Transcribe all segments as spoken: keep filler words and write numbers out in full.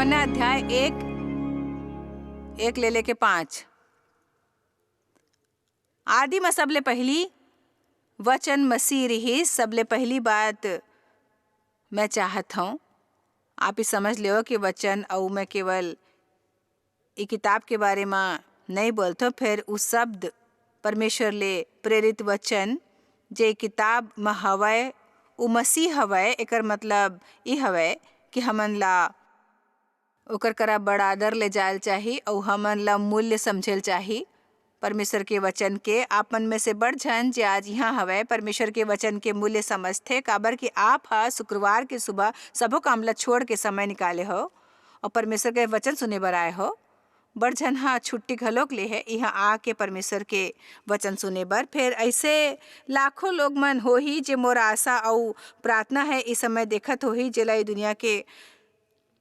ना अध्याय एक, एक ले लेके पाँच। आदि म सबले पहिली वचन मसीह रिहिस। सबले पहिली बात मैं चाहत हौं, आप ही समझ लेव कि वचन अउ मैं केवल ई किताब के बारे म नई बोलथौं, फेर उ शब्द परमेश्वर ले प्रेरित वचन जे किताब म हवय, उ मसीह हवय। एकर मतलब ई हवय कि हमन ला ओकर करा बड़ आदर ले जायल चाही अउ हमन ला मूल्य समझेल चाही। परमेश्वर के वचन के आप मन में से बड़ झन जे आज इहाँ हवय, परमेश्वर के वचन के मूल्य समझथे, काबर कि आप ह शुक्रवार के सुबह सबो काम ला छोड़ के समय निकाले हो अउ परमेश्वर के वचन सुने बर आए हो। बड़ झन ह छुट्टी घलोक ले हे, इहाँ आके परमेश्वर के वचन सुने बर। फेर ऐसे लाखों लोग मन होही जे मोर आशा अउ प्रार्थना है, इस समय देखत होही, जेला ये दुनिया के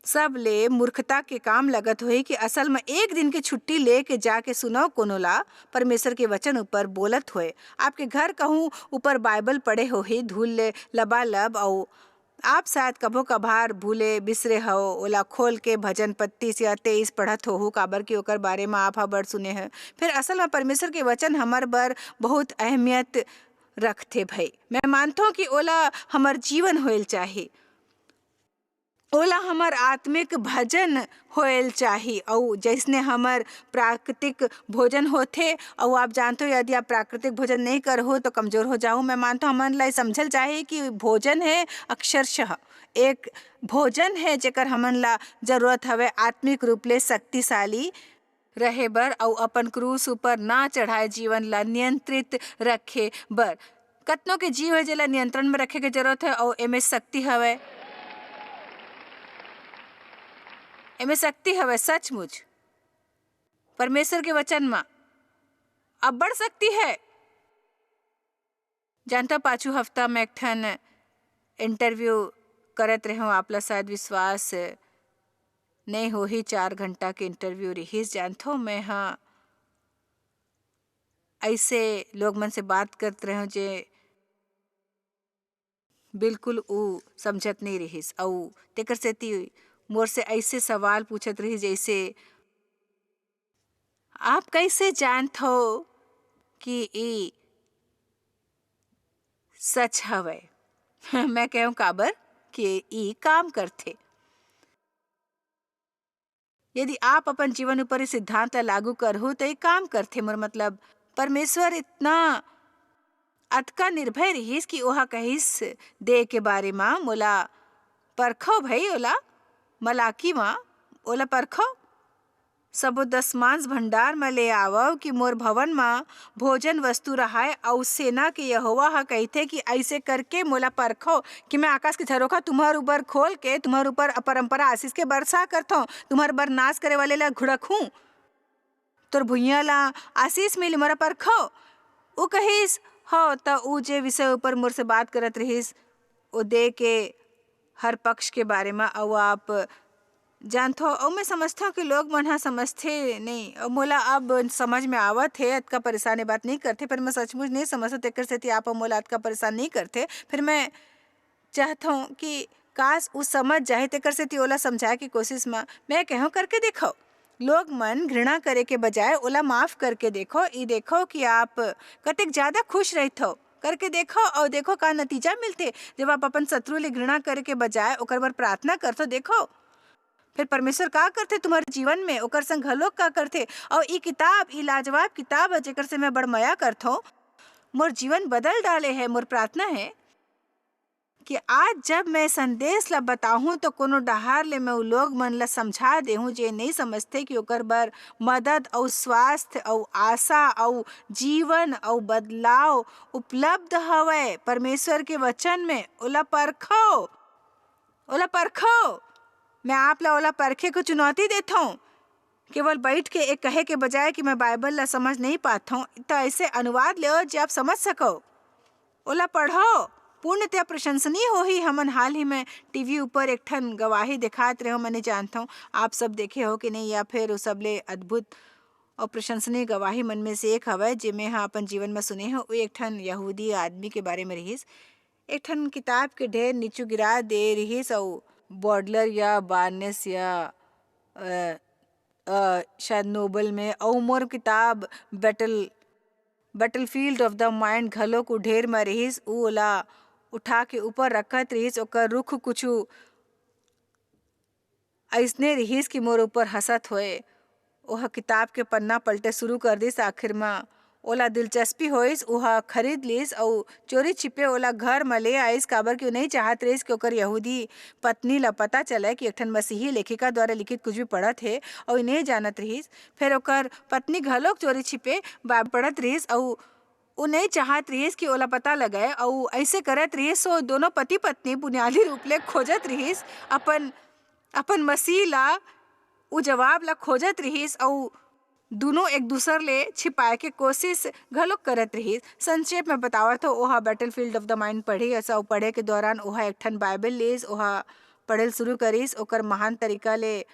सबले मूर्खता के काम लगत होही कि असल म एक दिन के छुट्टी लेके जाके सुनव कोनो ला परमेश्वर के वचन ऊपर बोलत होए। आपके घर कहूँ ऊपर बाइबल पड़े होही, धूल ले लबालब, अउ आप शायद कभो कभार भूले बिसरे हव, ओला खोल के भजन पत्तीस या तेईस पढ़त होहू, काबर कि ओकर बारे म आप ह बड़ सुने हव। फिर असल म परमेश्वर के वचन हमर बर बहुत अहमियत रखथे भई। मैं मानथों कि ओला हमर जीवन होएल चाही, ओला हमर आत्मिक भजन होएल चाही। अउ जैसने हमर प्राकृतिक भोजन होथे, अउ आप जानथो, यदि आप प्राकृतिक भोजन नहीं करहू, तो कमजोर हो जाहू। मैं मानथों, हमन ला समझल चाही कि भोजन है अक्षरशः एक भोजन है, जेकर हमन ला जरूरत हवे आत्मिक रूप ले शक्तिशाली रहे बर अउ अपन क्रूस ऊपर ना चढ़ाए जीवन ला नियंत्रित रखे बर। कतनो के जीव है, जेला नियंत्रण में रखे के जरूरत है, अउ एमे शक्ति हवय, एमे शक्ति हवय सचमुच। परमेश्वर के वचन म अब्बड़ शक्ति है। जानता, पाछू हफ्ता मैं एक ठन इंटरव्यू करत रहेंव, आप ला शायद विश्वास नहीं होही, चार घंटा के इंटरव्यू रिहिस। जानथो, मैं ह ऐसे लोग मन से बात करत रहेंव जे बिल्कुल ऊ समझत नहीं रिहिस, अउ तेकर सेती मोर से ऐसे सवाल पूछत रिहिस, जैसे, "आप कैसे जानथो कि ई सच हवय?" मैं कहूँ, "काबर कि ई काम करथे।" यदि आप अपन जीवन ऊपर इस सिद्धांत ला लागू करहु, तो ये काम करथे। मोर मतलब, परमेश्वर इतना अतका निर्भय रिहिस कि ओहा कहिस, "दे के बारे म मोला परखो भई, ओला मलाकी म ओला परखो।" सबो दसमांश भंडार म ले आवव कि मोर भवन म भोजन वस्तु रहाय, अउ सेना के यहोवा ह कहिथे कि अइसे करके मोला परखव कि मैं आकाश के झरोखा तुम्हर ऊपर खोल के तुम्हर ऊपर परंपरा आशीष के बरसा करथंव, तुम्हर बर नाश करे वाले ला घुड़कहूं। तोर भुइयां ला आशीष मिली, मोला परखव। ऊ कहिस, "हव।" त ऊ जे विषय ऊपर मोर से बात करत रिहिस, ओ दे के हर पक्ष के बारे म, अउ आप जानथव, अउ मैं समझथव कि लोग मन ह समझथे नहीं, अउ मोला अब समझ में आवत हे, अतका परेशान ये बात नहीं करथे, पर मैं सचमुच नहीं समझथव, तेकर सेती आप मोला अतका परेशान नहीं करथे। फिर मैं चाहथव कि काश ऊ समझ जाए, तेकर सेती ओला समझाए के कोशिश म मैं कहूँ, "करके देखव।" लोग मन घृणा करे के बजाय ओला माफ करके देखव, ई देखव कि आप कतेक ज्यादा खुश रहिथव। करके देखव अउ देखव का नतीजा मिलथे। जब आप अपन शत्रु ले घृणा करे के बजाय ओकर बर प्रार्थना करथव, देखव, फिर परमेश्वर का करथे तुम्हारे जीवन में, ओकर संग घलोक का करथे। अउ ई किताब, ई लाजवाब किताब है, जेकर से मैं बड़ मया करथव। मोर जीवन बदल डाले है। मोर प्रार्थना है कि आज जब मैं संदेश ला बताहूं, तो कोनो डहार ले मैं उ लोग मन ला समझा देहूं, जे नहीं समझथे कि ओकर बर मदद अउ स्वास्थ्य अउ आशा अउ जीवन अउ बदलाव उपलब्ध हवय परमेश्वर के वचन में। ओला परखो, ओला परखो। मैं आप ला ओला परखे को चुनौती देथव। केवल बैठ के एक कहे के बजाय कि मैं बाइबल ला समझ नहीं पाथव, त ऐसे अनुवाद लेव जे आप समझ सको। ओला पढ़ो। पूर्णतया प्रशंसनीय होही। हमन हाल ही में टीवी ऊपर एक ठन गवाही देखात रहे हो, मैं नहीं जानत हूँ आप सब देखे हो कि नहीं, या फिर वो सबले अद्भुत और प्रशंसनीय गवाही मन में से एक हवय, जेमे ह अपन जीवन में सुने हो। वो एक ठन यहूदी आदमी के बारे में रहिस, एक ठन किताब के ढेर नीचू गिरा दे रहिस, अउ बॉडलर या बार्नेस या अ, अ, शायद नोबल में, अउ मोर किताब battle, Battlefield of the Mind घलोक उ ढेर म रिहिस, उ ओला उठा के ऊपर रखत रिहिस, ओकर रुख कुछु अइसने रिहिस कि मोर ऊपर हँसत होए। ओह किताब के पन्ना पलटे शुरू कर दिस। आखिर म ओला दिलचस्पी होइस, ओह खरीद लिस अउ चोरी छिपे ओला घर म ले आइस, काबर कि ओ नइ चाहत रिहिस कि ओकर यहूदी पत्नी ल पता चलय कि एक ठन मसीही लेखिका द्वारा लिखित कुछ भी पढ़त हे, अउ नइ जानत रिहिस। फेर ओकर पत्नी घलोक चोरी छिपे बाइबल पढ़त रिहिस अउ ओ नइ चाहत रिहिस कि ओला पता लगय, अउ अइसे करत रिहिस। ओ दोनों पति-पत्नी बुनियादी रूप ले खोजत रिहिस, अपन, अपन मसीह ला, ओ जवाब ला खोजत रिहिस, अउ दूनों एक दूसर ले छिपाए के कोशिश घलोक करत रिहिस। संक्षेप में बतावत हो, ओहा Battlefield of the Mind पढ़िस, अउ पढ़े के दौरान ओहा एक ठन बाइबल लिस, ओहा पढ़े ल शुरू करिस, ओकर महान तरीका ले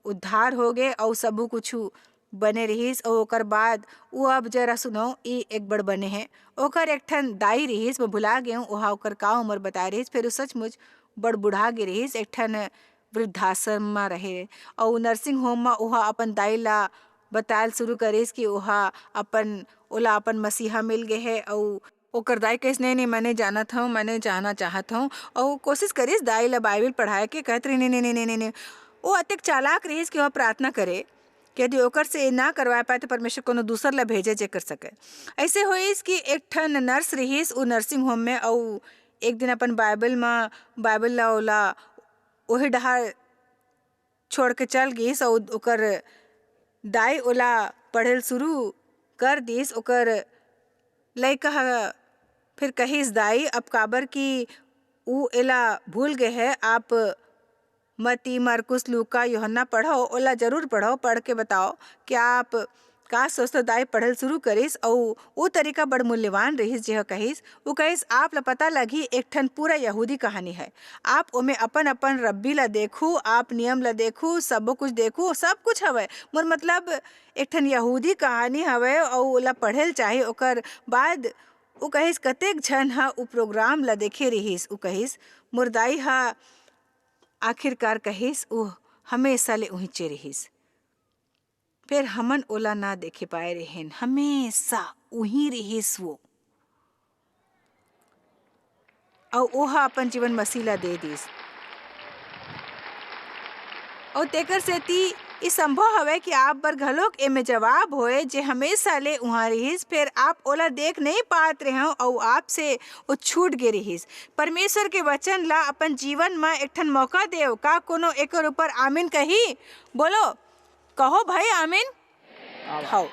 उद्धार हो गे, अउ सबो कुछु बने रिहिस। अउ ओकर बाद, वो अब जरा सुनो, ई एक बड़ बने हे। ओकर एक ठन दाई रिहिस, मैं भुला गेहूँ, ओहा ओकर का उम्र बताए रिहिस, फेर उ सचमुच बड़ बुढ़ा गे रिहिस, एक ठन वृद्धाश्रम म रहे। अउ nursing home म ओहा अपन दाई ला बतायल शुरू करिस कि ओहा अपन, ओला अपन मसीहा मिल गे हे। अउ ओकर दाई कहिस, "नहीं, नहीं, मैं नहीं जानत हूँ, मैं नहीं जानना चाहत हूँ।" अउ कोशिश करिस दाई ला बाइबल पढ़ाए के, कहत रही, "नहीं, नहीं, नहीं।" वो अतेक चालाक रिहिस कि वह प्रार्थना करे कि यदि ओकर से ना करवा पाए, तो परमेश्वर कोनो दूसर ला भेजे, जे कर सके। ऐसे होइस कि एक ठन नर्स रिहिस उ nursing home में, अउ एक दिन अपन बाइबल म, बाइबल ला ओला ओही डहार छोड़ के चल गिस, अउ ओकर दाई ओला पढ़े ल शुरू कर दिस। ओकर लइका ह फिर कहिस, "दाई, अब काबर कि ऊ एला भूल गे हे, आप मती, मरकुस, लूका, यूहन्ना पढ़व, ओला जरूर पढ़व, पढ़ के बताव, क्या आप का सोचथव?" दाई पढ़े ल शुरू करिस, अउ ऊ तरीका बड़ मूल्यवान रिहिस, जेह कहिस, ऊ कहिस, "आप ल पता लगही, एक ठन पूरा यहूदी कहानी है। आप ओमे अपन-अपन रब्बी ल देखू, आप नियम ल देखू, सबो कुछ देखू, सब कुछ हवय। मोर मतलब, एक ठन यहूदी कहानी हवय, अउ ओला पढ़े ल चाही।" ओकर बाद ऊ कहिस, "कतेक झन ह ऊ प्रोग्राम ल देखे रिहिस?" ऊ कहिस, "मोर दाई ह आखिरकार कहिस, ऊ हमेशा ले उहींचे रिहिस।" फेर हमन ओला ना देखे पाए रेहेन, हमेशा उहीं रिहिस वो। अउ ओहा अपन जीवन मसीह ला दे दिस। अउ तेकर सेती ई संभव हवय कि आप बर घलोक एमे जवाब होय, जे हमेशा ले उहाँ रिहिस, फेर आप ओला देख नइ पात रेहव अउ आपसे ओ छूट गे रिहिस। परमेश्वर के वचन ला अपन जीवन म एक ठन मौका देव। का कोनो एकर ऊपर आमीन कही? बोलो, कहो भाई, आमीन। हव।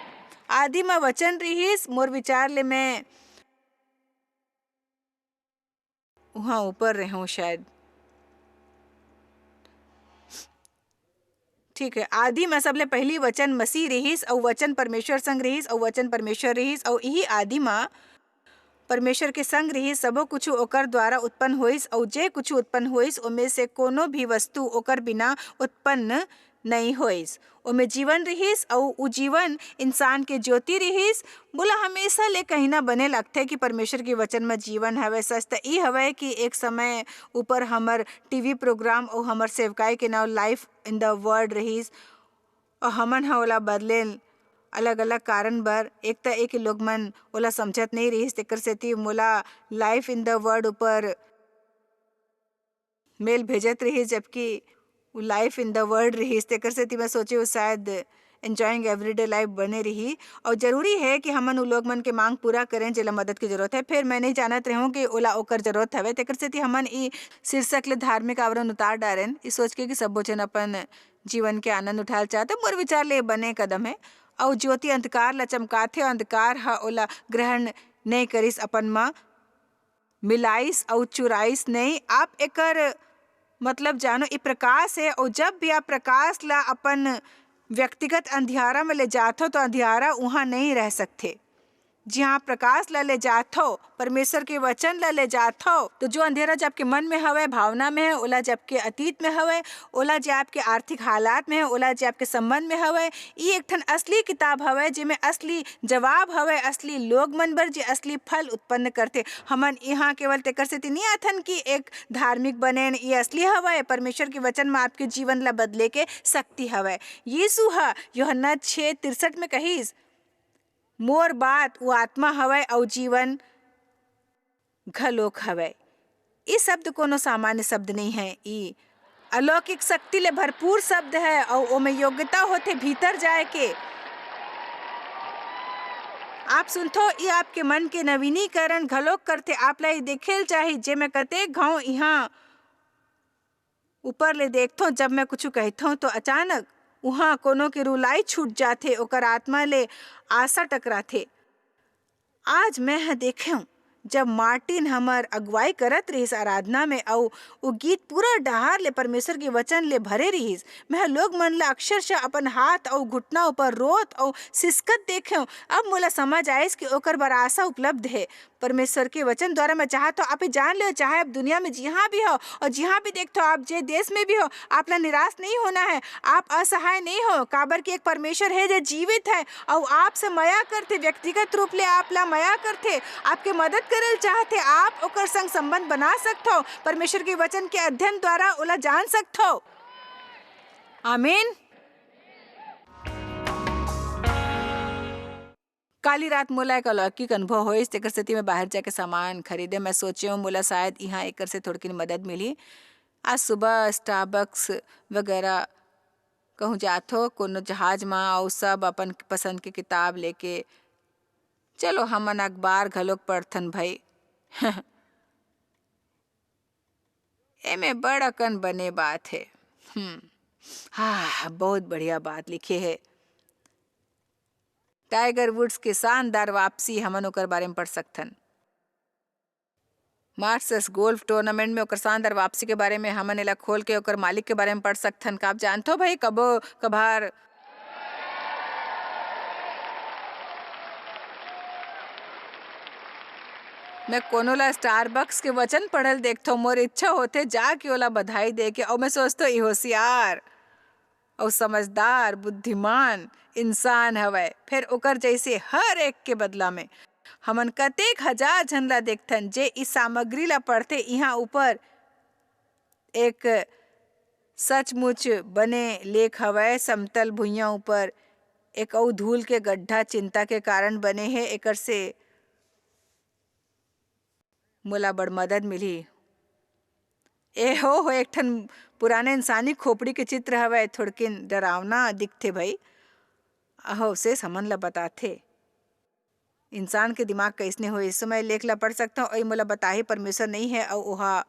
आदि म वचन रिहिस, मोर विचार ले मैं उहाँ ऊपर रेहव शायद। ठीक है, आदि म सबले पहिली वचन मसीह रिहिस, अउ वचन परमेश्वर संग रिहिस, अउ वचन परमेश्वर रिहिस, अउ इही आदि म परमेश्वर के संग रिहिस। सबो कुछु ओकर द्वारा उत्पन्न होइस, अउ जे कुछु उत्पन्न होइस, ओमे से कोनो भी वस्तु ओकर बिना उत्पन्न नइ होइस। ओमे जीवन रिहिस, अउ उ जीवन इंसान के ज्योति रिहिस। मोला हमेशा ले कहिना बने लगथे कि परमेश्वर के वचन म जीवन हवय। सच त ई हवय कि एक समय ऊपर हमर टीवी प्रोग्राम अउ हमर सेवकाई के नाव Life in the Word रिहिस, अउ हमन ह ओला बदलेन अलग-अलग कारण बर। एक त ए कि लोग मन ओला समझत नइ रिहिस, तेकर सेती मोला Life in the Word ऊपर मेल भेजत रिहिस, जबकि उ Life in the Word रिहिस। तेकर सेती मैं सोचे, उ शायद Enjoying Everyday Life बने रिही। अउ जरूरी हे कि हमन उ लोग मन के मांग पूरा करें, जेला मदद के जरूरत हे। फेर मैं नइ जानत रेहेंव कि ओला ओकर जरूरत हवे, तेकर सेती हमन ई शीर्षक ले धार्मिक आवरण उतार डारेन, ई सोच के कि सबो झन अपन जीवन के आनंद उठाए ल चाहत हे। मोर विचार ले ए बने कदम हे। अउ ज्योति अंधकार ला चमकाथे, अउ अंधकार ह ओला ग्रहण नइ करिस, अपन म मिलाइस अउ चुराइस नइ। आप एकर मतलब जानो, ई प्रकाश हे, अउ जब भी आप प्रकाश ला अपन व्यक्तिगत अंधियारा म ले जाथो, तो अंधियारा उहाँ नइ रह सकथे। जिहाँ प्रकाश ला ले जाथो, परमेश्वर के वचन ला ले जाथो, तो जो अंधेरा जे आपके मन में हवय, भावना में है, ओला जे आपके अतीत में हवय, ओला जे आपके आर्थिक हालात में है, ओला जे आपके संबंध में हवय, ई एक ठन असली किताब हवय, जेमे असली जवाब हवय, असली लोग मन बर, जे असली फल उत्पन्न करथे। हमन इहाँ केवल तेकर सेती नहीं आथन कि एक धार्मिक बनेन, ये असली हवय, परमेश्वर के वचन में आपके जीवन ला बदले के शक्ति हवय। यीशु ह यूहन्ना छः तिरसठ में कहिस, "मोर बात वो आत्मा हवय अउ जीवन घलोक हवय।" ई शब्द कोनो सामान्य शब्द नहीं है, ई अलौकिक शक्ति ले भरपूर शब्द है अउ ओमे योग्यता होथे भीतर जाए के। आप सुनथो, ई आपके मन के नवीनीकरण घलोक करथे। आप ला ई देखेल चाही, जेमे कतेक घाव इहाँ ऊपर ले देखथों, जब मैं कुछु कहथों, तो अचानक उहाँ कोनो के रुलाई छूट जाथे, ओकर आत्मा ले आशा टकराथे। आज मैं ह देखेंव, जब मार्टिन हमर अगुवाई करत रिहिस आराधना में, अउ वो गीत पूरा डहार ले परमेश्वर के वचन ले भरे रिहिस, मैं ह लोग मन ला अक्षरशः अपन हाथ अउ घुटना ऊपर रोत अउ सिसकत देखेंव। अब मोला समझ आइस कि ओकर बर आशा उपलब्ध हे। परमेश्वर के वचन द्वारा मैं चाहत हूँ, आप ही जान लो, चाहे आप दुनिया में जिहाँ भी हो और जिहाँ भी देखते हो, आप जे देश में भी हो, आप ला निराश नहीं होना है। आप असहाय नहीं हो, काबर कि एक परमेश्वर है जो जीवित है और आपसे मया करथे, व्यक्तिगत रूप ले आप ला मया करथे, आपके मदद करल चाहथे। आप ओकर संग संबंध बना सकथो, परमेश्वर के वचन के अध्ययन द्वारा ओला जान सकथो। आमीन। काली रात मोला एक अलौकिक अनुभव होइस, तेकर सेती मैं बाहर जाके सामान खरीदे। मैं सोचेंव, मोला शायद इहाँ एकर से थोड़किन मदद मिलही। आज सुबह Starbucks वगैरह कहूँ जाथो, कोनो जहाज म, अउ सब अपन पसंद के किताब लेके, चलो, हमन अखबार घलोक पढ़थन भई। एमे बड़ अकन बने बात हे। हम्म, हाँ, बहुत बढ़िया बात लिखे हे। टाइगर वुड्स के शानदार वापसी, हमन ओकर बारे में पढ़ सकथन। मास्टर्स गोल्फ टूर्नामेंट में ओकर शानदार वापसी के बारे में हमन एला खोल के ओकर मालिक के बारे में पढ़ सकथन। का आप जानथो भाई, कबो कभार मैं कोनो ला Starbucks के वचन पढ़ल देखथो, मोर इच्छा होथे जाके ओला बधाई दे के, अउ मैं सोचथो, "ई होशियार अउ समझदार, बुद्धिमान इंसान हवय।" फेर ओकर जइसे हर एक के बदला में हमन कतेक हजार झन ला देखथन, जे ई सामग्री ला पढ़थे। इहाँ ऊपर एक सचमुच बने लेख हवय, समतल भुइयां ऊपर एक अउ धूल के गड्ढा चिंता के कारण बने हे। एकर से मोला बड़ मदद मिलही। ए हो, हो, एक ठन पुराने इंसानी खोपड़ी के चित्र हवय, थोड़किन डरावना दिखथे भई। अहो, अवशेष हमन ला बताथे, इंसान के दिमाग कइसने होए। इस समय लेख ला पढ़ सकथव, अउ मोला बताही परमेश्वर नइ हे, अउ ओहा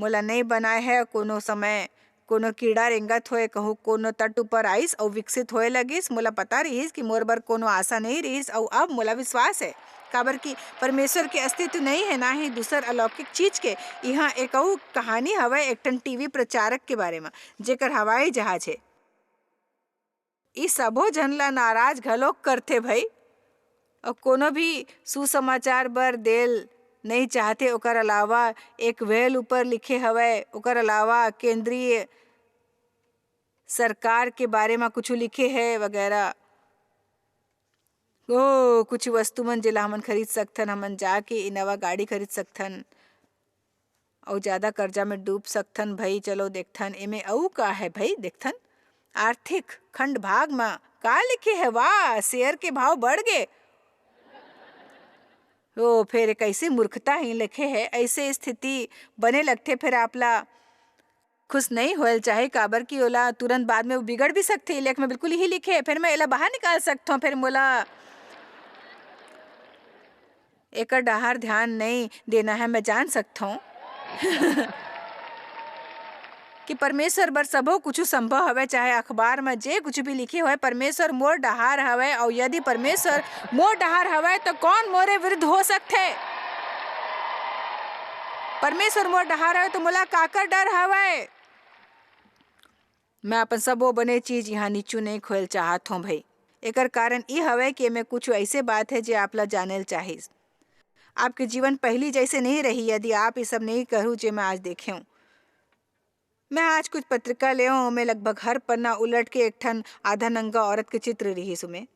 मोला नइ बनाए हे। कोनो समय कोनो कीड़ा रेंगत होए कहूँ कोनो तट ऊपर आइस अउ विकसित होए लगिस। मोला पता रिहिस कि मोर बर कोनो आशा नइ रिहिस, अउ अब मोला विश्वास हे, काबर कि परमेश्वर के अस्तित्व नइ हे, ना ही दूसर अलौकिक चीज के। इहाँ एक अउ कहानी हवय, एक ठन टीवी प्रचारक के बारे म, जेकर हवाई जहाज हे। ई सबो झन ला नाराज घलोक करथे भई। अउ कोनो भी सुसमाचार बर देल नइ चाहथे। ओकर अलावा एक व्हेल ऊपर लिखे हवय, ओकर अलावा केंद्रीय सरकार के बारे म कुछु लिखे हे वगैरह। ओ, कुछ वस्तु मन जेला हमन खरीद सकथन, हमन जाके इनोवा गाड़ी खरीद सकथन। अउ जादा करजा में डूब सकथन भई। चलो देखथन, एमे अउ का हे भई, देखथन। आर्थिक खंड भाग म का लिखे हे? वाह, शेयर के भाव बढ़ गे। ओ, फेर कइसे मूर्खता ही लिखे हे। अइसे स्थिति बने लगथे, फेर आप ला खुश नइ होयल चाहे, काबर कि ओला तुरंत बाद में वो बिगड़ भी सकथे। लेख में बिल्कुल यही लिखे हे, फेर मैं एला बाहर निकाल सकथों, फेर मोला एकर डहार ध्यान नइ देना हे, मैं जान सकथों। कि परमेश्वर बर सबो कुछु संभव हवय, चाहे अखबार म जे कुछु भी लिखे होय, परमेश्वर मोर डहार हवय, अउ यदि परमेश्वर मोर डहार हवय, त कौन मोरे विरुद्ध हो सकथे? परमेश्वर मोर डहार हवय, त मोला काकर डर हवय? मैं अपन सबो बने चीज इहाँ नीचू नइ खोयल चाहत हों भई। एकर कारण ई हवय कि एमे कुछ ऐसे बात हे जे आप ला जाने ल चाहिस। आपके जीवन पहली जैसे नहीं रही यदि आप ये सब नहीं करू जे मैं आज देखे हूँ। मैं आज कुछ पत्रिका ले हूँ, ओमे लगभग हर पन्ना उलट के एक ठन आधा नंगा औरत के चित्र रिहिस उमे।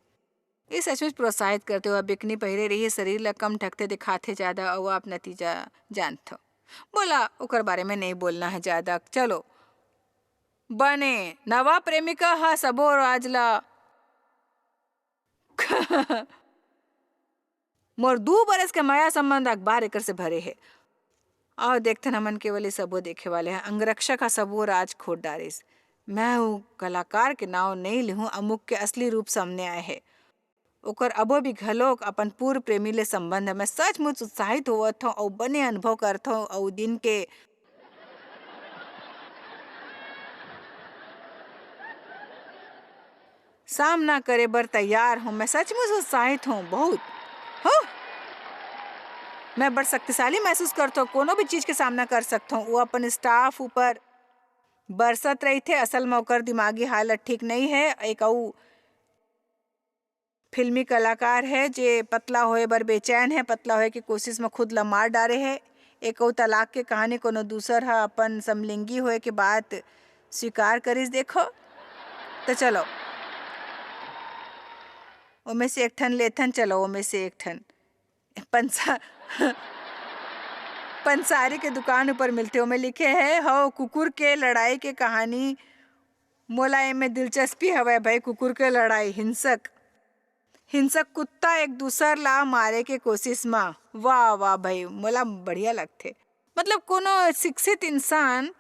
ये सचमुच प्रोत्साहित करते हुए बिकनी पहिरे रही शरीर ला कम ढकते दिखाते ज्यादा, अउ आप नतीजा जानत हो। बोला, ओकर बारे में नहीं बोलना है ज्यादा। चलो, बने नवा प्रेमिका हा सबो राज ला। मोर दू बरस के मया संबंध अखबार एकर से भरे हे। और देखथन हमन केवल ये सबो देखे वाले हैं। अंगरक्षक हा सबो राज खोट डारिस। मैं वो कलाकार के नाव नहीं लिहूं, अमुक के असली रूप सामने आए हे। ओकर अबो भी घलोक अपन पूर्व प्रेमी ले संबंध है। मैं सचमुच उत्साहित होवत हूँ और बने अनुभव करत हूँ और दिन के सामना करे बर तैयार हूँ। मैं सचमुच उत्साहित हूँ, बहुत। हो, मैं बड़ शक्तिशाली महसूस करत हूँ, कोनो भी चीज के सामना कर सकत हूँ। वो अपन स्टाफ ऊपर बरसत रहिथे। असल में ओकर दिमागी हालत ठीक नहीं है। एक अऊ फिल्मी कलाकार है जे पतला होए बर बेचैन है, पतला होए के कोशिश में खुद ला मार डारे है। एक अऊ तलाक के कहानी, कोनो दूसर ह अपन समलिंगी होए के बात स्वीकार करिस। देखो, तो चलो, ओमे से एक ठन लेथन। चलो, ओमे से एक ठन पंसा पंसारी के दुकान ऊपर मिलथे। ओमे लिखे है, "हो कुकुर के लड़ाई के कहानी।" मोला एमे दिलचस्पी हवय भाई, कुकुर के लड़ाई, हिंसक हिंसक कुत्ता एक दूसर ला मारे के कोशिश म। वाह वाह भाई, मोला बढ़िया लगथे। मतलब कोनो शिक्षित इंसान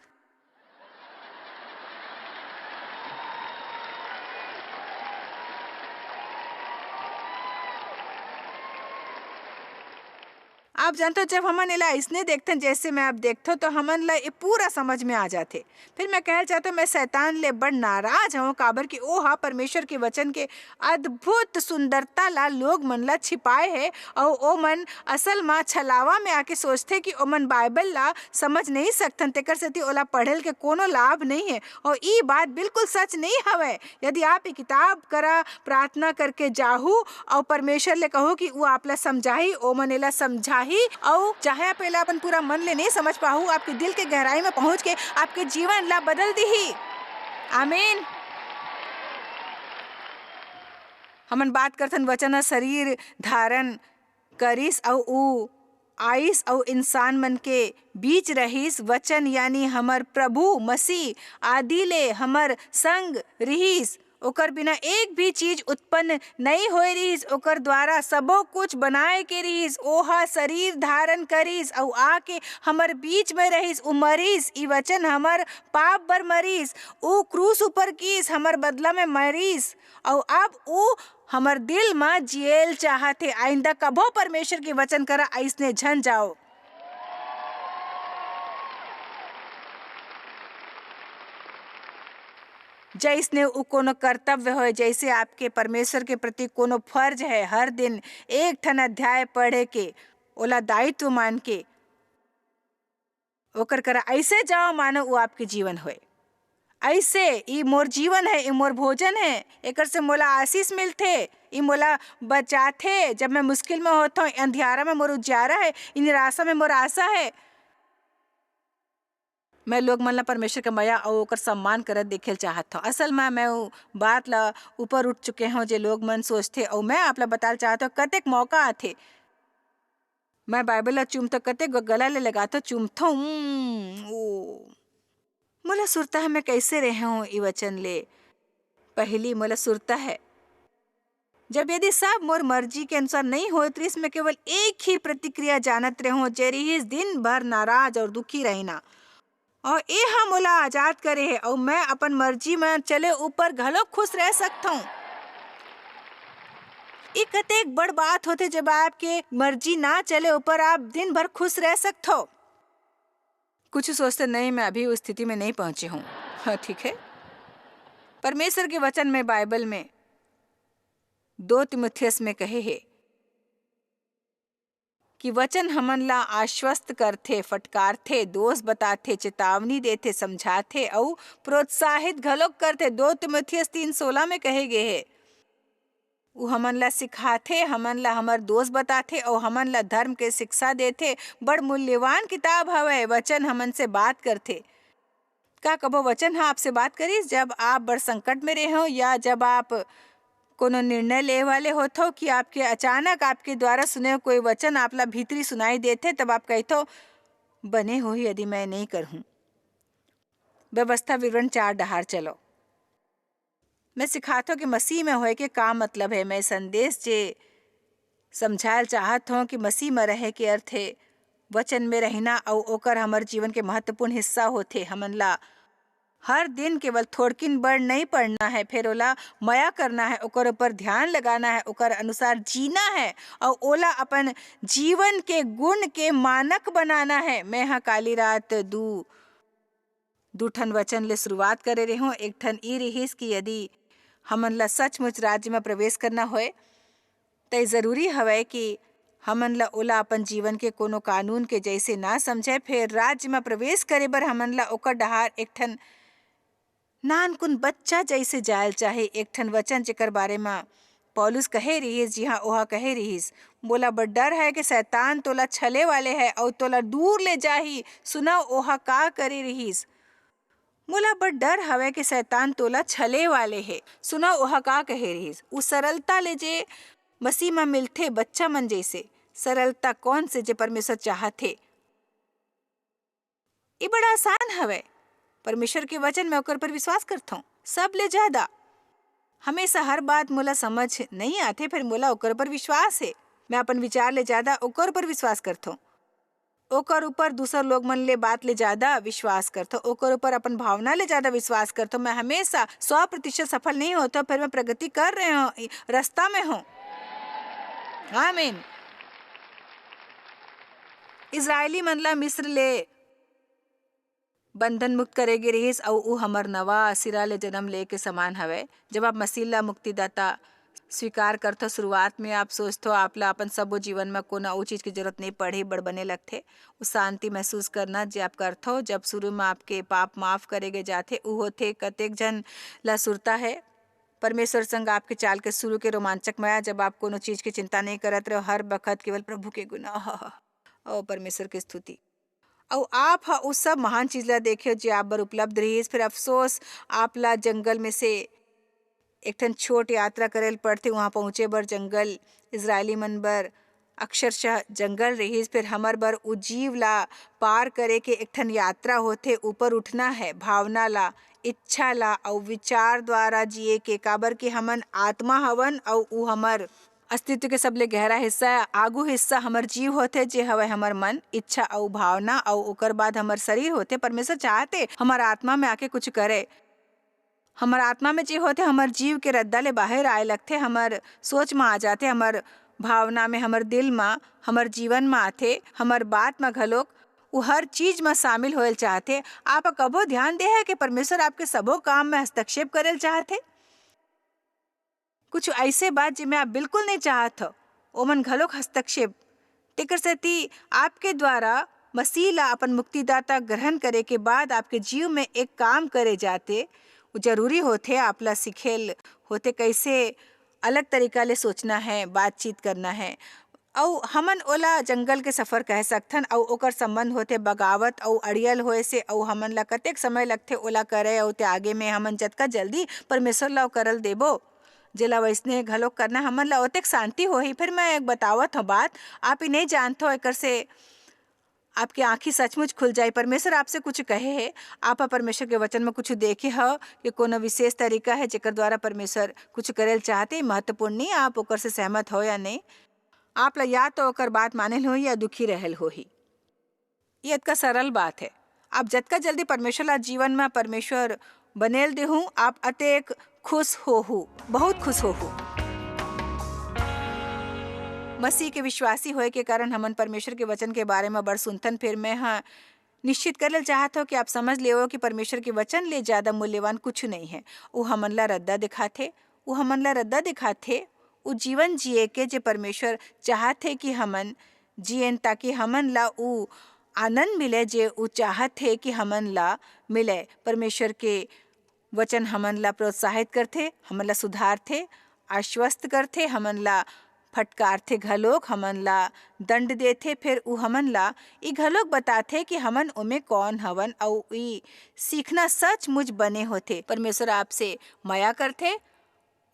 आप जानथव, जब हमन एला अइसने देखथन, जैसे मैं अब देखथव, तो हमन ला ये पूरा समझ में आ जाथे। फिर मैं कहल चाहथव, मैं शैतान ले बड़ नाराज हवं, काबर कि ओ हा परमेश्वर के वचन के अद्भुत सुंदरता ला लोग मन ला छिपाए हे, अउ ओ मन असल मा छलावा में आके सोचथे कि ओमन बाइबल ला समझ नहीं सकथन, तेकर सेती ओला पढ़े के कोनो लाभ नहीं हे। अउ ई बात बिल्कुल सच नहीं हवय। यदि आप ये किताब करा प्रार्थना करके जाहू अउ परमेश्वर ले कहू कि वो आप ला समझाही, ओमन एला समझाही, अउ चाहे आप एला अपन पूरा मन ले नहीं समझ पाहू, आपके दिल के गहराई में पहुंच के आपके जीवन ला बदल दीही। आमीन। हमन बात करथन, वचन ह शरीर धारण करिस अउ ऊ आइस अउ इंसान मन के बीच रहिस। वचन यानी हमर प्रभु मसीह आदि ले हमर संग रिहिस। ओकर बिना एक भी चीज उत्पन्न नई होए रिहिस। ओकर द्वारा सबो कुछ बनाए के रिहिस। ओहा शरीर धारण करिस अउ आके हमर बीच में रहिस। ऊ मरिस, ई वचन हमर पाप बर मरिस। ऊ क्रूस ऊपर गिस, हमर बदला में मरिस। अउ अब ऊ हमर दिल म जियल चाहत हे। आइंदा कभो परमेश्वर के वचन करा अइसने झन जाओ। जइसने ऊ कोनो कर्तव्य होय, जइसे आपके परमेश्वर के प्रति कोनो फर्ज है, हर दिन एक ठन अध्याय पढ़े के, ओला दायित्व मान के ओकर करा अइसे जाओ, मानो वो आपके जीवन होय। अइसे, "ई मोर जीवन है, ई मोर भोजन है, एकर से मोला आशीष मिलथे, ई मोला बचाथे, जब मैं मुश्किल में होत हूँ, अंधियारा में मोर उजियारा है, ई निराशा में मोर आशा है।" मैं लोग मन ला परमेश्वर के मया अउ ओकर सम्मान करत देखे ल चाहत हूँ। असल में मैं उ बात ला ऊपर उठ चुके हूँ, जे लोग मन सोचथे, अउ मैं आप ला बताल चाहत हूँ, कतेक मौका आथे, मैं बाइबल ला चूमथों, कतेक गो गला ले लगाथों, चूमथों, उम्म, ओ। मोला सुरता है, मैं कैसे रहे हूँ ई वचन ले। पहली मोला सुरता है, जब यदि सब मोर मर्जी के अनुसार नहीं होत रिस, मैं केवल एक ही प्रतिक्रिया जानत रहूं, जे रिहिस दिन भर नाराज और दुखी रहना। और ए हा मोला आजाद करे है, और मैं अपन मर्जी में चले ऊपर घलो खुश रह सकथों। ई कतेक बड़ बात होथे, जब आपके मर्जी ना चले ऊपर आप दिन भर खुश रह सकथो। कुछ सोचते नहीं, मैं अभी उस स्थिति में नहीं पहुंची हूं। हाँ, ठीक है। परमेश्वर के वचन में, बाइबल में दो तीमुथियुस में कहे हे कि वचन हमन ला आश्वस्त करथे, फटकारथे, दोष बताथे, चेतावनी देथे, समझाथे अउ प्रोत्साहित घलोक करथे। दो तीमुथियुस तीन सोलह में कहे गे हे, वो हमन ला सिखाथे, हमन ला हमर दोष बताथे अउ हमन ला धर्म के शिक्षा देथे। बड़ मूल्यवान किताब हवय। वचन हमन से बात करथे। का कबो वचन ह आपसे बात करिस, जब आप बड़ संकट में रहे हो या जब आप कोनो निर्णय ले वाले होथो कि आपके अचानक आपके द्वारा सुने कोई वचन आप ला भीतरी सुनाई देथे, तब आप कहथो, "बने होही यदि मैं नहीं करहूँ।" व्यवस्था विवरण चार डहार चलो। मैं सिखाथो कि मसीह में होए के का मतलब है। मैं संदेश जे समझायल चाहत हों कि मसीह में रहे के अर्थ है वचन में रहना, अउ ओकर हमर जीवन के महत्वपूर्ण हिस्सा होथे। हमन ला हर दिन केवल थोड़किन बड़ नहीं पढ़ना है, फिर ओला मया करना है, ओकर ऊपर ध्यान लगाना है, ओकर अनुसार जीना है, अउ ओला अपन जीवन के गुण के मानक बनाना है। मैं ह काली रात दू, दू ठन वचन ले शुरुआत करे रेहों। एक ठन ई रिहिस कि यदि हमन ला सचमुच राज्य में प्रवेश करना होए, त ए जरूरी हवय कि हमन ला ओला अपन जीवन के कोनो कानून के जैसे ना समझे। फेर राज्य में प्रवेश करे बर हमन ला ओकर डहार एक ठन नानकुन बच्चा जैसे जायल चाहे। एक ठन वचन जेकर बारे म पौलुस कहे रिहिस, जिहां ओहा कहे रिहिस, "मोला बड़ डर है कि शैतान तोला छले वाले है अउ तोला दूर ले जाही।" सुनव, ओहा का करे रिहिस, "मोला बड़ डर हवय कि शैतान तोला छले वाले हे।" सुनव, ओहा का कहे रिहिस, "उ सरलता ले जे मसीह म मिलथे, बच्चा मन जैसे सरलता कौन से जे परमेश्वर चाहत हे।" ये बड़ा आसान हवय। परमेश्वर के वचन में ओकर पर विश्वास करथों, सब ले ज्यादा। हमेशा हर बात मोला समझ नहीं आथे, फिर मोला ओकर पर विश्वास हे। मैं अपन विचार ले ज्यादा ओकर पर विश्वास करथों। ओकर ऊपर दूसर लोग मन ले बात ले ज्यादा विश्वास करथों, ओकर ऊपर अपन भावना ले ज्यादा विश्वास करथों। मैं हमेशा सौ प्रतिशत सफल नहीं होथों, फिर मैं प्रगति कर रहे हों, रास्ता में हों। आमीन। इजरायली मन ला मिस्र ले बंधन मुक्त करे गे रिहिस, अउ ऊ हमर नवा सिरा ले जन्म ले के समान हवय। जब आप मसीह ला मुक्तिदाता स्वीकार करथो, शुरुआत में आप सोचथो, आप ला अपन सबो जीवन म कोनो अउ चीज के जरूरत नइ पड़ही, बड़ बने लगथे। ऊ शांति महसूस करना, जे आप करथो, जब शुरू म आपके पाप माफ करे गे जाथे, ऊ होथे, कतेक झन ला सुरता हे। परमेश्वर संग आपके चाल के शुरू के रोमांचक मया, जब आप कोनो चीज के चिंता नइ करत रहो, हर बखत केवल प्रभु के गुण, आहा, ओ परमेश्वर के स्तुति। अउ आप ह उस सब महान चीज ला देखे, जे आप बर उपलब्ध रिहिस। फिर अफसोस, आप ला जंगल में से एक ठन छोट यात्रा करे ल पड़थे। वहां पहुंचे बर जंगल इजरायली मन बर अक्षरशः जंगल रिहिस। फिर हमर बर उ जीव ला पार करे के एक ठन यात्रा होथे। ऊपर उठना है, भावना ला, इच्छा ला अउ विचार द्वारा जिए के, काबर कि हमन आत्मा हवन अउ उ हमर अस्तित्व के सबले गहरा हिस्सा, आगू हिस्सा हमर जीव होथे, जे हवय हमर मन, इच्छा अउ भावना, अउ ओकर बाद हमर शरीर होथे। परमेश्वर चाहते हमर आत्मा में आके कुछ करे। हमर आत्मा में जे होथे, हमर जीव के रद्दा ले बाहर आए लगथे, हमर सोच म आ जाथे, हमर भावना में, हमर दिल म, हमर जीवन म आथे, हमर बात म घलोक। उ हर चीज म शामिल होयल चाहथे। आप कभो ध्यान दे है कि परमेश्वर आपके सबो काम में हस्तक्षेप करल चाहथे? कुछ ऐसे बात, जेमे आप बिल्कुल नहीं चाहत हो, ओमन घलोक हस्तक्षेप। तेकर सेती आपके द्वारा मसीह ला अपन मुक्तिदाता ग्रहण करे के बाद आपके जीव में एक काम करे जाते, वो जरूरी होथे, आप ला सिखेल होथे, कैसे अलग तरीका ले सोचना है, बातचीत करना है। अउ हमन ओला जंगल के सफर कह सकथन, अउ ओकर संबंध होथे बगावत अउ अड़ियल होए से, अउ हमन ला कतेक समय लगथे ओला करे, अउ त्यागे में हमन जतका जल्दी परमेश्वर ला करल देबो, जेला वैसने घलोक करना, हमन ला ओतेक शांति होही। फिर मैं एक बतावत हूँ बात, आप ही नहीं जानत हो, एकर से आपके आँखी सचमुच खुल जाए। परमेश्वर आपसे कुछ कहे है, आप परमेश्वर के वचन में कुछ देखे हो कि कोनो विशेष तरीका है, जेकर द्वारा परमेश्वर कुछ करेल चाहते, महत्वपूर्ण नहीं, आप ओकर से सहमत हो या नहीं। आप ला या तो ओकर बात मानेल होही या दुखी रहल होही। ये अतका सरल बात है। आप जतका जल्दी परमेश्वर ला जीवन में परमेश्वर बनेल देहू, आप अतेक खुश होहू, बहुत खुश होहू। मसीह के विश्वासी होए के कारण हमन परमेश्वर के वचन के बारे में बड़ सुनथन। फिर मैं ह निश्चित करे ल चाहत हो कि आप समझ लेवो कि परमेश्वर के वचन ले ज्यादा मूल्यवान कुछ नहीं है। वो हमन ला रद्दा दिखाथे, वो हमन ला रद्दा दिखाथे, वो जीवन जिए के जे परमेश्वर चाहत है कि हमन जियन, ताकि हमन ला वो आनंद मिले जे वो चाहत है कि हमन ला मिले। परमेश्वर के वचन हमन ला प्रोत्साहित करथे, हमन ला सुधारथे, आश्वस्त करथे, हमन ला फटकारथे घलोक, हमन ला दंड देथे, फेर उ हमन ला ई घलोक बताथे कि हमन ओमे कौन हवन, अउ ई सीखना सचमुच बने होथे। परमेश्वर आपसे मया करथे,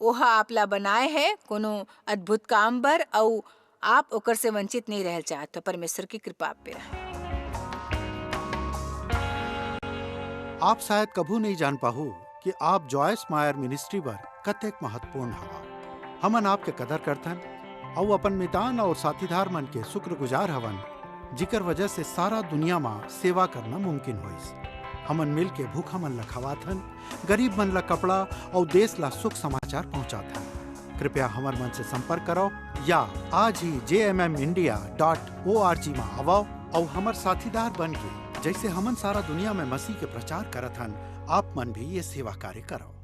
ओह आप ला बनाए हे कोनो अद्भुत काम बर, अउ आप ओकर से वंचित नहीं रहल चाहत हो। परमेश्वर की कृपा आप पे रहे। आप शायद कभू नहीं जान पाहू कि आप जॉयस मायर मिनिस्ट्री बर कतेक महत्वपूर्ण हवा। हमन आपके कदर करथन अउ अपन मितान और साथीदार मन के शुक्रगुजार हवन, जिकर वजह से सारा दुनिया मा सेवा करना मुमकिन होइस। हमन मिल के भूखा मन ला खवाथन, गरीब मन ला कपड़ा और देश ला सुख समाचार पहुंचाथन। कृपया हमर मन से संपर्क करो या आज ही जे M M India dot O R G मा आवो और हमर साथीदार बन के, जैसे हमन सारा दुनिया में मसीह के प्रचार करत हन, आप मन भी ये सेवा कार्य करो।